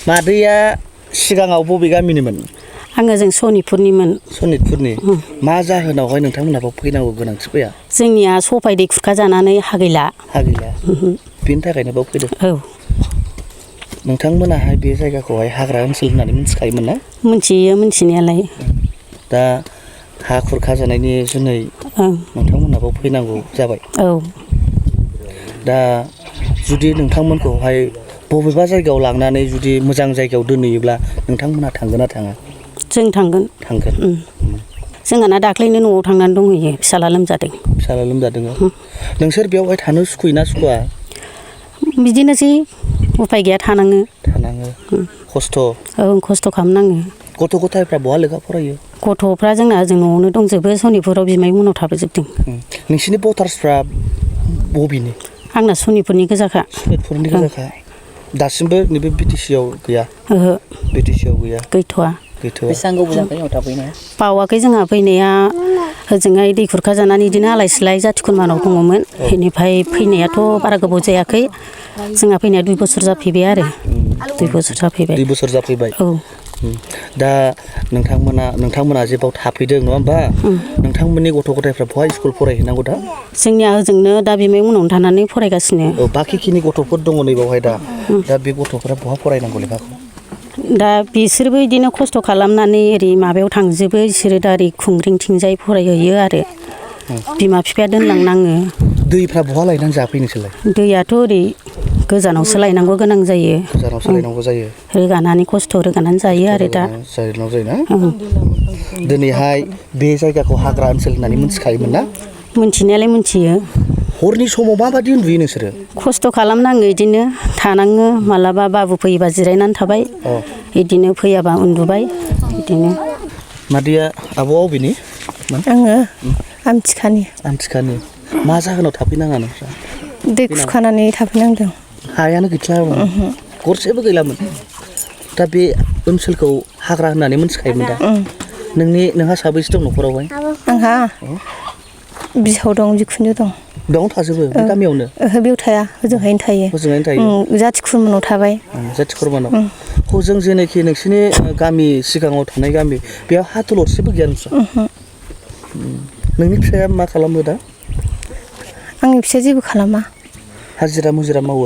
मादैया सिगाङाव बबे गामिनिमोन? आङो जों सनितपुरनिमोन। सनितपुरनि मा जाहोनावहाय नोंथांमोनहाबो फैनांगौ गोनांथि फैया? जोंनिया सफाय दै खुरखा जानानै हा गैला। बेनि थाखायनो बाव फैदों। औ। नोंथांमोनाहाय बे जायगाखौहाय हाग्रा ओनसोल होननानै मिथिखायोमोन ना? मिथियो मिथिनायालाय। दा हा खुरखा जानायनि जुनै नोंथांमोनहाबो फैनांगौ जाबाय। औ। दा जुदि नोंथांमोनखौहाय बबेबा जायगायाव लांनानै जुदि मोजां जायगायाव दोनहैयोब्ला नोंथांमोनहा थांगोन ना थाङा? जों थांगोन। जोंहाना दाख्लैनो न'आव थांनानै दंहैयो फिसाला लोमजादों। फिसाला लोमजादों। नोंसोर बेयावहाय थानो सुखुयोना सुखुवा? बिदिनोसै उफाय गैया थानाङो। खस्थ'। औ खस्थ' खालामनाङो। गथ' गथायफ्रा बहा लेखा फरायो? गथ'फ्रा जोंना जों न'आवनो दंजोबो सनितपुराव बिमाय मोननाव थाबोजोबदों। नोंसिनि भटार्सफ्रा बबेनि? आंना सनितपुरनि गोजाखा। सनितपुरनि गोजाखा। दासिमबो नैबे बिटिसिआव गैया? ओहो। बिटिसिआव गैया? गैथ'वा। बेसेबां गोबाव जाखो नोंथां थाफैनाया? बावाखै जोंहा फैनाया ओजोंहाय दै खुरखा जानानै बिदिनो आलाय सिलाय जाथि खुरमानाव दङमोन। बेनिफ्राय फैनायाथ' बारा गोबाव जायाखै। जोंहा फैनाया 2 बोसोर जाफैबाय आरो 2 बोसोर जाफैबाय। 2 बोसोर जाफैबाय। औ। दा नोंथांमोना जे बाव थाफैदों नङा होमबा? नोंथांमोननि गथ' गथायफ्रा बहा स्कुल फरायहैनांगौ दा? जोंनिया ओजोंनो दा बिमाय मोननावनो थानानै फरायगासिनो। बाखिखिनि गथ'फोर दङ नै बावहाय दा बे गथ'फोरा बहा फरायनांगौ लेखाखौ? दा बिसोरबो बिदिनो खस्थ' खालामनानै ओरै माबायाव थांजोबो बिसोरो दा ओरै खुंग्रिंथिंजाय फरायहैयो आरो बिमा बिफाया दोनलांनाङो। दैफ्रा बहा लायनानै जाफैयो नोंसोरलाय? दैयाथ' ओरै गोजानावसो लायनांगौ गोनां जायो। गोजानावसो लायनांगौ जायो। रोगानानै खस्थ' रोगानानै जायो आरो दा। जायोना? दिनैहाय बे जायगाखौ हाग्रा ओनसोल होननानै मिथिखायोमोन ना? मिथिनायालाय मिथियो। हरनि समाव माबायदि उन्दुयो नोंसोरो? खस्थ' खालामनाङो बिदिनो थानाङो मालाबा बाबु फैयोबा जिरायनानै थाबाय। बिदिनो फैयाबा उन्दुबाय बिदिनो। मादैया आब'आ अबेनि? आङो आमथिखानि। आमथिखानि। मा जाहोनाव थाफैनाङा नोंस्रा? दै खुरखानानै थाफैनांदों। हायानो गैथारामोन? गरसेबो गैलामोन? दा बे ओनसोलखौ हाग्रा होननानै मिथिखायोमोन दा? नोंहा साबैसे दं न'खरावहाय? आंहा बिहाव दं बिखुनजो दं। बेयावनो थाजोबो बे गामियावनो? ओहो बेयाव थाया हजोंहायनो थायो। हजोंहायनो थायो? जाथि खुरमानाव थाबाय। जाथि खुरमानाव। हजों जेनाखि नोंसिनि गामि सिगाङाव थानाय गामि बेयाव हा दलरसेबो गैया नोंस्रा? नोंनि फिसाया मा खालामो दा? आंनि फिसाया जेबो खालामा। हाजिरा मुजिरा मावो?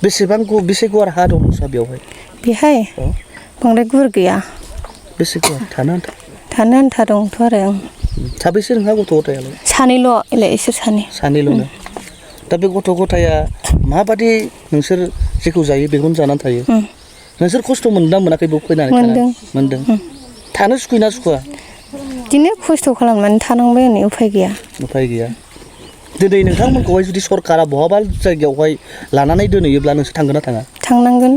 बेसे गुवार हा दं नोंस्रा बेयावहाय? बेहाय बांद्राय गुवार गैया। बेसे गुवार थानो आन्था? थानो आन्था दंथ' आरो। साबैसे नोंहा गथ' गथायालाय? सानैल' इसोर सानै। सानैल'नो? दा बे गथ' गथाया माबादि नोंसोर जेखौ जायो बेखौनो जानानै थायो? नोंसोर खस्थ' मोनदोंना मोनाखै बेयाव फैनानै? मोनदों। थानो सुखुयोना सुखुवा? बिदिनो खस्थ' खालामनानै थानांबाय हनै उफाय गैया। उफाय गैया। दिनै नोंथांमोनखौहाय जुदि सरकारा बहाबा जायगायावहाय लानानै दोनहैयोब्ला नोंसोर थांगोन ना थाङा? थांनांगोन।